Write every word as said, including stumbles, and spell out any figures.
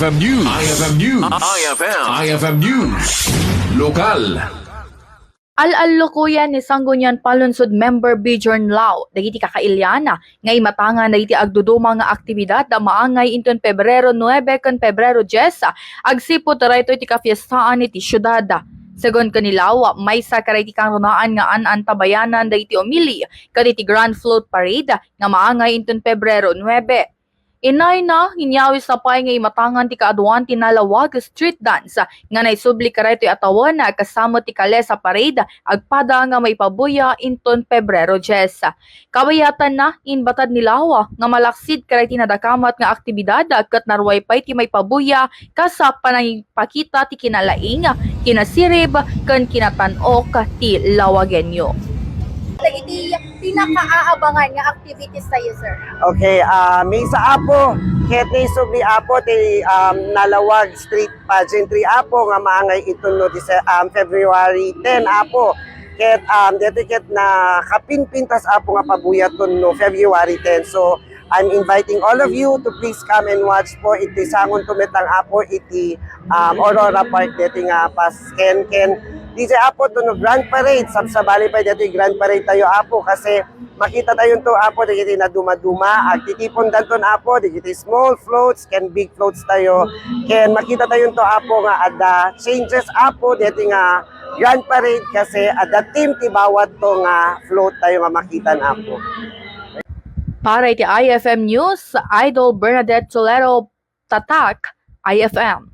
F M News. I F M News. I F M. I F M News. Lokal. Al-allokuyan ni Sangguniang Panlungsod Member Bjorn Lau dagiti kakailianna nga imatangan dagiti agduduma nga aktibidad a maangay inton Pebrero nuebe ken Pebrero dies, agsipud daytoy ti kafiestaan iti siudad. Segun ken ni Lau, maysa kadagiti kangrunaan nga an-antabayanan dagiti umili ket iti Grand Float Parade nga maangay inton Pebrero nuebe. Inayna, inyawesna pay nga imatangan ti kaaduan ti nalawag street dance nga naisubli kadaytoy a tawen, kas sa met ti Kalesa Parade agpada nga maipabuya inton Pebrero dies. Kabayatanna, imbatad ni Lau nga malaksid kadaytoy nadakamat nga aktibidad ket naruay pay ti maipabuya kas sa panangipakita ti kinalaing, kinasirib, ken kinatan-ok ti Lawagenyo. Dagiti pinakaabangan nga activities tayo, sir? Okay, ah, maysa, Apo, ket naisubli, Apo, ti, um, nalawag street pageantry, Apo, nga maangay iton no Dece-, um, February ten, Apo. Ket, um, daytoy ket nakapinpintas, Apo, nga pabuyaton no February ten. So, I'm inviting all of you to please come and watch po iti sangonto met lang, Apo, iti, um, Aurora Park daytoy nga pasken ken D J, Apo, to no Grand Parade. Sabsabali pay daytoy Grand Parade tayo, Apo, kasi makita tayonto, Apo, dagiti nadumaduma, agtitipondanton, Apo, dagiti small floats ken big floats tayo. Ken makita tayonto, Apo, nga adda changes, Apo, deti nga Grand Parade kasi adda team ti bawat to nga float tayo nga makitan, Apo. Para iti I F M News, Idol Bernadette Tolero, Tatak, I F M.